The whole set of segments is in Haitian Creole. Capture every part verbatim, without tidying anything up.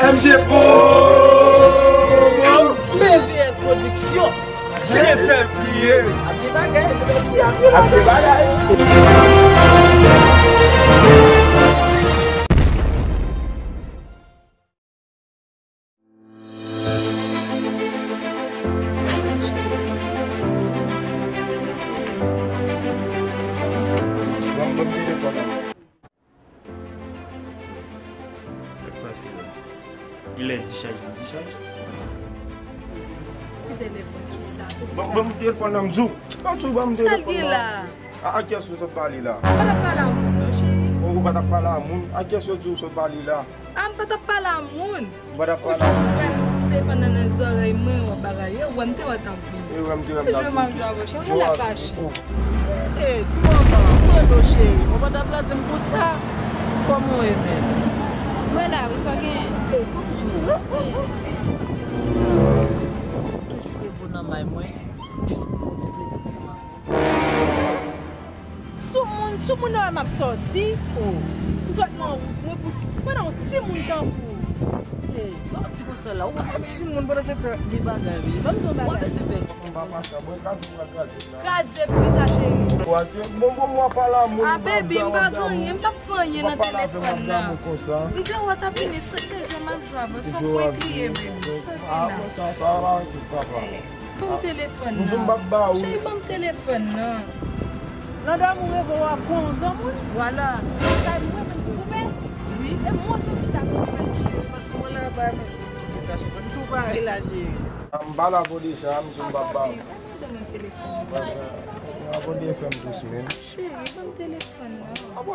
M G Pro! M V S Production! Chen sèl kriye! Ap gen bagay, ap gen bagay! Ban m telefòn nan. Sa k pase la? Kilè dichaj li dichaj? Ki telefòn, ki sa? Ban, ban m telefòn nan, m di w. Ban m di w, ban m telefòn nan. Sa l gen la? A, a kiyès ou sot pale la? M pa t ap pale a moun, non, cheri. Ou, ou pa t ap pale a moun? A kiyès yo di w sot pale la? A, m pa t ap pale a moun. Ou pa t ap pale a moun. Ou jis pran telefòn nan nan zòrèy mwen, w ap bagay. E, ou wè m te wè t ap vini. E, ou wè m te wè t ap vini. Jwe m ap jwe avè w, cheri, ou la fache. E, ti manman, ou rele w cheri. Ou pa t ap blaze m konsa. Kòman w ye menm? Mwen la, wi, sa w genyen? E, kòmsi w toujou reve nan may mwen, jis pou yon ti plezi ansanm avè m. Soumoun, soumoun nan wè m ap sòti. Oh. M sot nan wout mwen pou, pandan yon timoun tankou w. Hey, sòti konsa la. Ou pa menm timoun pandan se tan gen bagay, wi. Ban m di w yon bagay. Ou pa bezwen bèl. M pa fache, mwen kraze, m pa kraze la. Kraze pri sa, cheri. Bon, bon, mwen pa la, moun. Ah, baby, m pa gen anyen, m t ap fè anyen nan telefòn nan. M te wè w t ap vini, se, se jwe m ap jwe avè w, se w mwen kriye, baby. Sa gen la? Ah, sa, sa va, papa. Ban m telefòn nan. Cheri, ban m telefòn nan. Nan dòmi w reve w ap pran yon granmoun. Vwala. Sa mwen menm ki koupe? Wi. E mwen santi ta koupe, cheri, paske mwen la bay mwen. M tou pare la, cheri. M pa la pou deja, m di m p ap ba w. Papi, ban madanm mwen telefòn nan. Paske, m ap fè m dous menm. Cheri, ban m telefòn nan. Apa,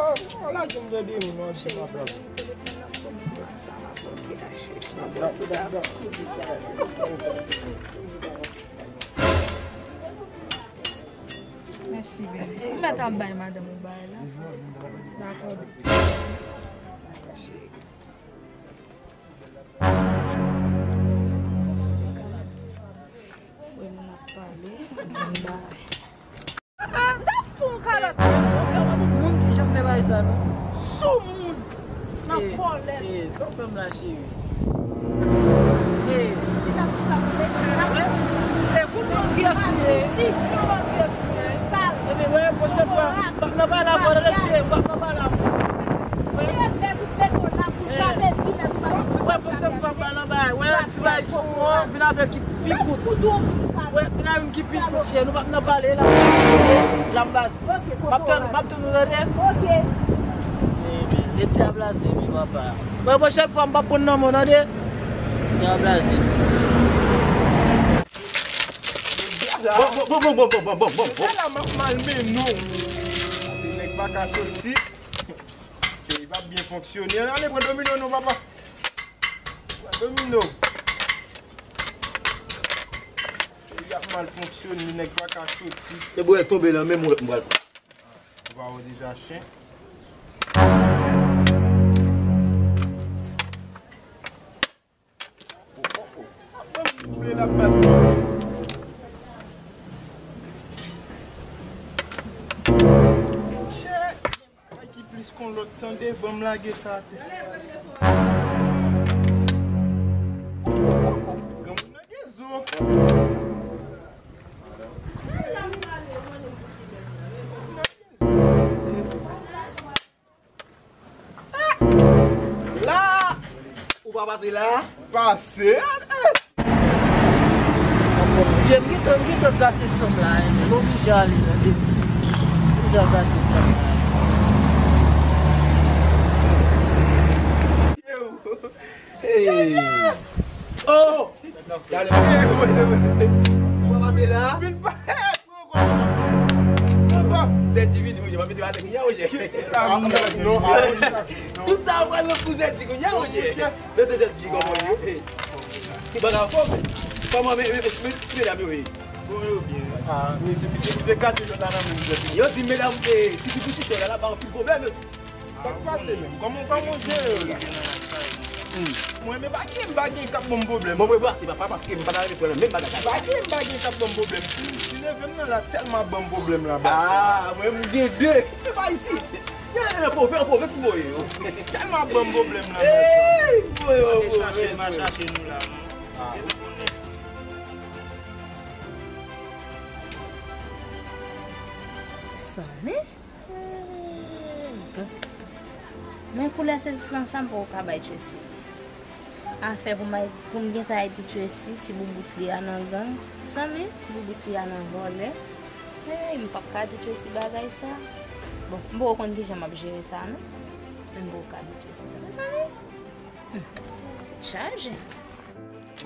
ala ki m te di m, non, di m ap la. Cheri, ban m telefòn nan pou mwen, paske m ap bloke la, cheri. Mèsi, baby. Ou mèt ap bay madanm ou bagay la. Dakò, baby. Dakò, cheri. Wè moun ap pale, moun bay. Ah, ah, m ta fè yon kalòt. Sa w fè, mwen di moun ki jan m fè bagay sa, non? Soumoun. Nan kòlèt. Eh, sa w fè m la, cheri? Eh. Chita sou sa pou mete. Eh, kout lòt pyès ou ye. Kout lòt pyès ou ye. Sal. Epi, wè, pwochèn fwa, m p ap nan pale avè w, tande, cheri, m p ap nan pale avè w. Wè. Wè, pwochèn fwa, m pale anba, wè, ti bagay sou ou an, vin avè ki pi kout. Wè, vin avè youn ki pi kout, chè. Nou p ap nan pale la. La m baz. M ap tann, m ap tann ou, tande. Ok. Ebyen, lè ti a blaze, wi, papa. Wè, pwochèn fwa, m p ap pran nan men w, tande. Ti a blaze. Bon, bon, bon. Ala m ap malmennen w. Nèg pa ka soti. Peyi p ap byen fonksyone. Ale pran domino non, papa. Pran domino. Peyi ap mal fonksyone, nèg pa ka soti. Se bwè tonbe nan men m, m pral pran. Ou pa wè deja chen? Oh, oh, oh. Sa bon, m vle l ap bat. Monchè. Bagay ki plis kon lòt, tande, ban m lage sa atè. Granmoun nan gen zo. La! Ou pa pase la? Pase. Jem gentan, m gentan gate san m la, hein. M oblije ale, tande. M gentan gate san m la. Hey. Oh! Gade, ou pa pase la? Vin pa. Zèdji vini, monchè, m ap mete w atè kounye a, monchè. Ah, non, ah, non. Tout sa w pral nan kou Zèdji kounye a, monchè. Men se Zèdji kòman l ye. Ki bagay ankò? Kòman, men, men, men, men, ti medam yo ye? Bon, yo byen. Ah, men se, se, se gate jòn la nan men Zèdji. Yo di medam, eh, si ki pitit sè w la, l ap ba anpil pwoblèm, yo di. Sa k pase menm? Kòman, kòman w jere yo la? Hmm. Mwen, men pa gen, m pa gen k ap ban m pwoblèm. Bon, mwen, mwen, se pa, pa paske m pa ta renmen pran nan menm bagay sa. Pa gen, m pa gen k ap ban m pwoblèm. Ti neve m nan la tèlman ap ban m pwoblèm la, baz. Ah, mwen, m gen de. Se pa isit. Yo, yo, nan pwovens, nan pwovens m voye yo. Tèlman ap ban m pwoblèm la, baz. Ey, voye yo, voye yo. Chache nou la, non? Mete konnen. Sa, men? Men koulè sezisman sa m poko ka bay Tracy. Afè pou m, pou m gentan al di Tracy, ti boubout li a nan gang. Sanmi, ti boubout li a nan vòlè. Hey, m p ap ka di Tracy bagay sa. Bon, m poko konn kijan m ap jere sa, non. Men m poko ka di Tracy sa. Mezanmi, hmm, tèt chaje.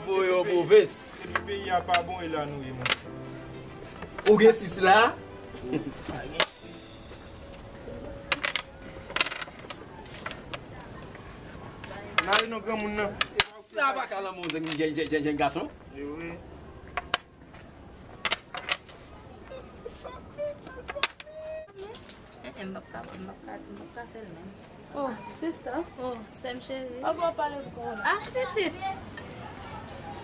Voye w pwovens. Epi peyi a pa bon, e la nou ye, monchè. Ou gen sis la? Pa gen sis. N ale non granmoun nan. Sa pa ka lanmou jèn, jèn, jèn, jèn gason. Wi, wi. Eh, eh, m p ap ka, m p ap ka, m p ap ka fè l menm. Oh, sista. Oh, sè m cheri. Ou gen pale pou kòw la. Ah, pitit.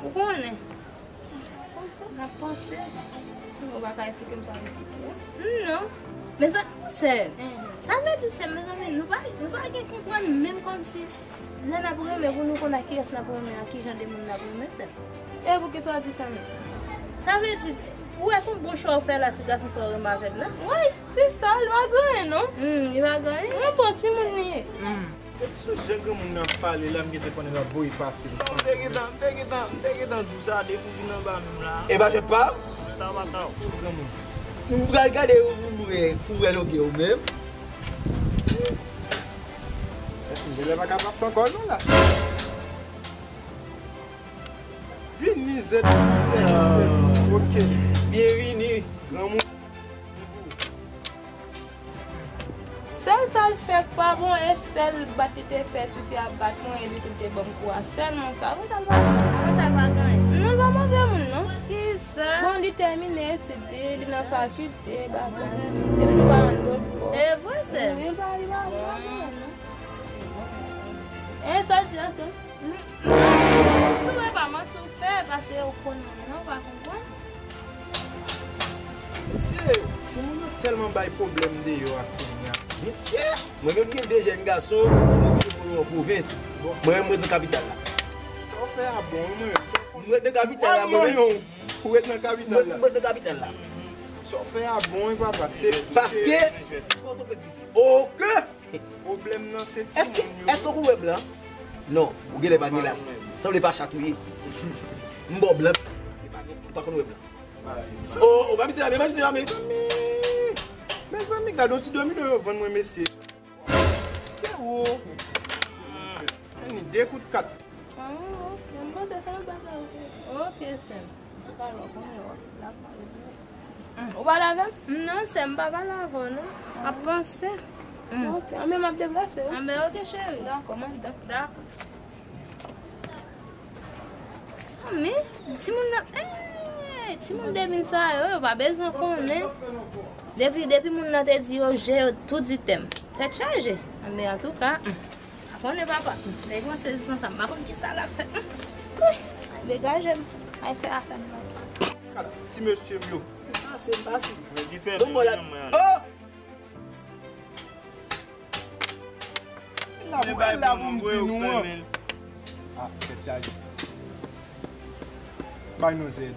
Ou konnen. N ap panse. N ap panse. Ou pa ka eksplike m sa w eksplike m? Non. Men sa, sè m. Sa vle di, sè m, mezanmi, nou pa, nou pa gen konprann menm kòmsi lè n ap renmen pou nou konn ak kiyès n ap renmen, ak ki jan de moun n ap renmen, sè m. E poukisa w di sa menm? Sa vle di, ou wè se yon bon chwa w fè la, ti gason sa w renmen avè l la? Wi, sista, li pa gen anyen non. Hmm, li pa gen anyen? Yon bon timoun li ye. Hmm. Depi sou jan granmoun nan ap pale la, m gentan konnen l ap voye pase m. M te gentan, m te gentan, m te gentan di w sa depi w vin anba menm la. E pa jwèt pa m? Mwen ta pa ta w. Granmoun. M pral gade ou pou m wè, pou m wè lògè ou menm. Genlè pa ka pase ankò non la. Vini, zèt, vini, zèt, zèt. Ok. Byenvini, granmoun. Sèl sa l fè k pa bon, e sèl bat li te fè tifi a bat mwen, e li tou te ban m kou a. Sèlman sa. Konsa l pa bon. Konsa l pa gen anyen. Non, l pa move moun, non. Poukisa? Bon, li tèmine etid li, li nan fakilte, bagay. Epi nou pa rann lòt bò. E vre, sè? Wi, li pa, li pa, li pa gen anyen, non. E sa l di a, sè? M, m, m, si w pa manti w fè, paske ou konn mwen, non, ou pa konprann. Mesye, timoun yo tèlman bay pwoblèm deyò a kounye a. Mesye, mwen menm gen de jèn gason, nou vin pou nou an pwovens. Mwen menm, mwen nan kapital la. Sa w fè a bon, wi, mwen menm. Mwen nan kapital la, mwen menm. Ou ret nan kapital la. Mwen, mwen nan kapital la. Sa w fè a bon, wi, papa. Se paske Pòtoprens vise. Oke. Pwoblèm nan se timoun yo. Èske, èske w konn wè blan? Non, ou genlè pa gen las. Sanble pa chat ou ye. M ba w blan. Se pa gen, ou pa konn wè blan. Oh, oh, pa misye la, men pa misye la, men. Mezanmi, mezanmi, gade yon ti domino yo vann mwen, mesye. Se wo. Ni de kout kat. Ah, ok. M panse se yon bagay, ok. Ok, sè m. Antouka, lè w konnen w ap la pale pou ou. Ou pale avè m? Non, sè m, pa pale avè w, non. M ap panse. Ok, anben m ap deplase, wi. Anben, ok, cheri. Dakò, mwen dakò. Dakò. Sa, men, timoun nan, eh, timoun de mil sa yo, yo pa bezwen konnen. Depi, depi moun nan te di yo, je yo tou di tè m. Tèt chaje. Anben, antouka, hmm. Pa konnen papa. Lè li pran sezisman sa, m pa konn kisa l ap fè. Wi, degaje m. Ay fè afè m nan. Ala, ti mesye m yo. Pase, pase. Mwen ki fè bon, bon, la. Oh! La pou, la pou m di nou an. Ah, tèt chaje. Bay nou zèd.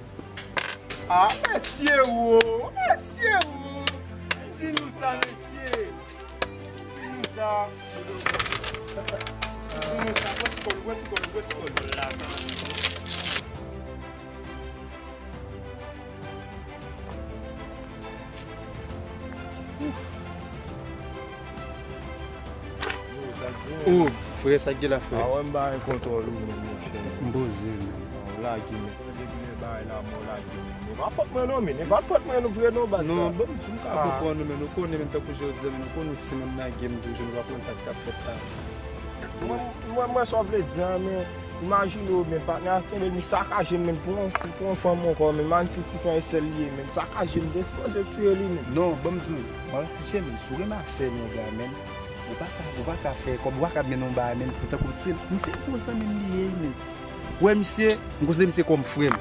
Ah, mesye wo, mesye wo. Di nou sa, mesye. Di nou sa. Di nou sa. Pran ti kòl, pran ti kòl, pran ti kòl. Oh, frè, sa k gen la, frè? A wè m pa gen kontwòl ou menm, monchè. M poze, men. Ou lage, men. Depi lè bagay la, mò lage, men. E pa fòt mwen non, men. E pa fòt mwen non, vre non, baz. Non, bon, m ka konprann ou, men nou konnen, men tankou jodi a, men nou konnen nou timoun nan gen m toujou, nou pa konn sa k t ap fèt la. Mwen, mwen, mwen, sa w vle di a, men imajine w, men patnè a kenbe m, li sakaje m, men pou yon, pou yon fanm ankò, men manti ti fè sèl li ye, men sakaje m, te sipoze tire li, men. Non, ban m di w, mwen, Jemil, si w renmen ak sè nèg la, men, ou pa ka, ou pa ka fè kòb, ou pa ka mennen yon bagay, men, pou tankou ti, misye gwo zanmi m li ye, men. Wè, misye, m konsidere misye kòm frè m.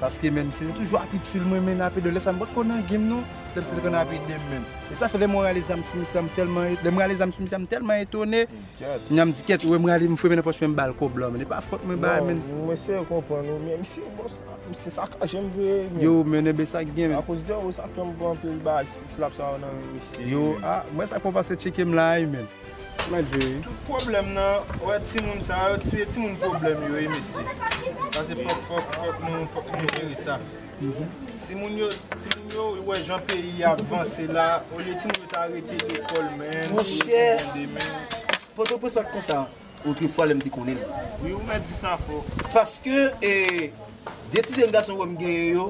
Paske, men, misye se toujou ap itil mwen, men, apre de lè sa, m pa t konn nan game, non. Lè m se te konn ap ede m menm. E sa fè lè mwen rale zam sou misye a, m tèlman, lè m rale zam sou misye a, m tèlman etone. Kèt. Nyan m di, kèt, ou wè m rale, m fouye men nan pòch mwen, m ba l kòb la, men li pa fòt mwen ba, men. Non, m eseye konprann ou, men misye, bon, sa, misye sakaje m vre, men. Yo, men, enben sa k gen, men. Akoz de ou, sa fè m pran anpil bagay, slap sa yo nan men misye. Yo, a, mwen sa k fè w pase tcheke m la, wi, men. Malgre. Tout pwoblèm nan, wè timoun sa yo, ti, timoun pwoblèm yo, wi, mesye. Paske fòk, fòk, fòk nou, fòk nou jere sa. Si moun yo, si moun yo wè jan peyi a ap vanse la, olye timoun yo ta rete lekòl, men, pou yo gen bon demen. Pòtoprens pa t konsa, otrefwa, lè m te konnen l. Wi, ou mèt di sa fò. Paske, e, de ti jèn gason wè m genyen yo,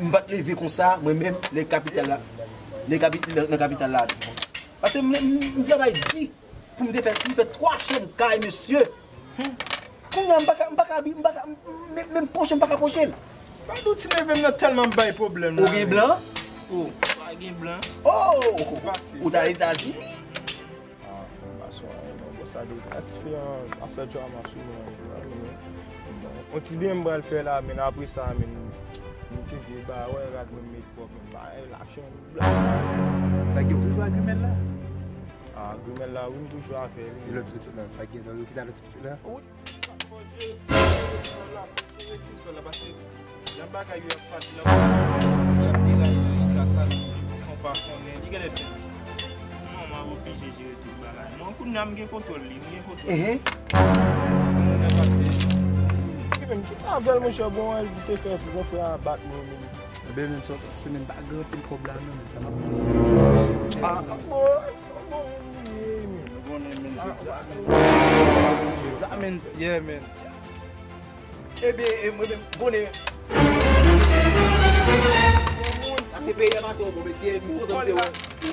m pa t leve konsa, mwen menm, lè kapital la, lè kapi-, nan, nan kapital la. Paske m, m, m travay di pou m te fè, m fè twa chanm kay, mesye. Kounye a, m pa ka, m pa ka, m pa ka, m, m, menm pwoche, m pa ka pwoche l. Pa di w ti neve m nan tèlman bay pwoblèm la. Ou gen blan? Ou pa gen blan? Oh! Ou t al Etazini? Ah, m pa sou anyen non, bòs la depi ati fè an afè drama sou mwen an, men. On ti byen m pral fè la, men apre sa, men, m tcheke ba, wè, rad mwen met pwòp, men ba, lache yon bla. Sa gen toujou a grimèl la? Ah, grimèl la, wi, m toujou avè li. E lòt ti pitit la, sa gen nan yo ki nan lòt ti pitit la? Wi. Fò jere ti sòl la, fò jere ti sòl la, paske jan bagay yo ap pase la, y ap deraye nan eta sa, ti son pa konnen, li genlè fè. Non, m ap oblije jere tout bagay. Non, kounye a m gen kontwòl li, m gen kontwòl li. Ehe. Konnen sa pase. Ki menm, ki avè l, monchè, bon, li te fè, bon, frè a bat mwen, men. Ebyen, men, sa w pase, men, pa gen anpil kòb la, non, men, sa m ap pran ti. Ah, bon, sa bon, men, men. Konnen, men, jodi a, men. Jodi a, men, yeah, men. Ebyen, e, mwen menm, konnen. Paske peyi a pa twò bon, mesye, m kontan de wè.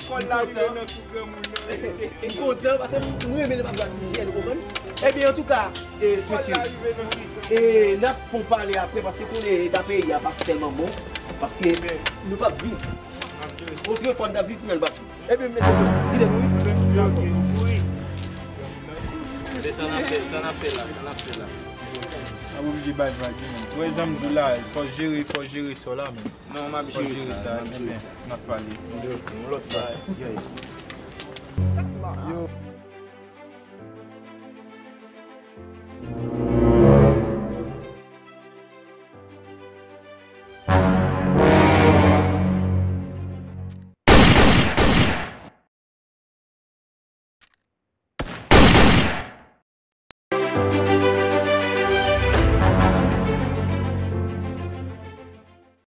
Kòl la rive nan sou granmoun nan, mesye. M kontan, paske m, m renmen lè m ap gade ti jèn, ou konprann? Ebyen, antouka, e, mesye, e, n ap fon pale apre, paske konnen eta peyi a pa tèlman bon, paske nou p ap viv. Otrefwa, n t ap viv, kounye a nou p ap viv. Ebyen, mesye, kite nou, wi. Ok, nou kouri. Men sa n ap fè, sa n ap fè la, sa n ap fè la. N ap oblije bay vag, wi, men. Wè, jan m di w la, fò jere, fò jere sa w la, men. Non, m ap jere sa, m ap jere sa. N ap pale. Yon lòt fwa. Yo.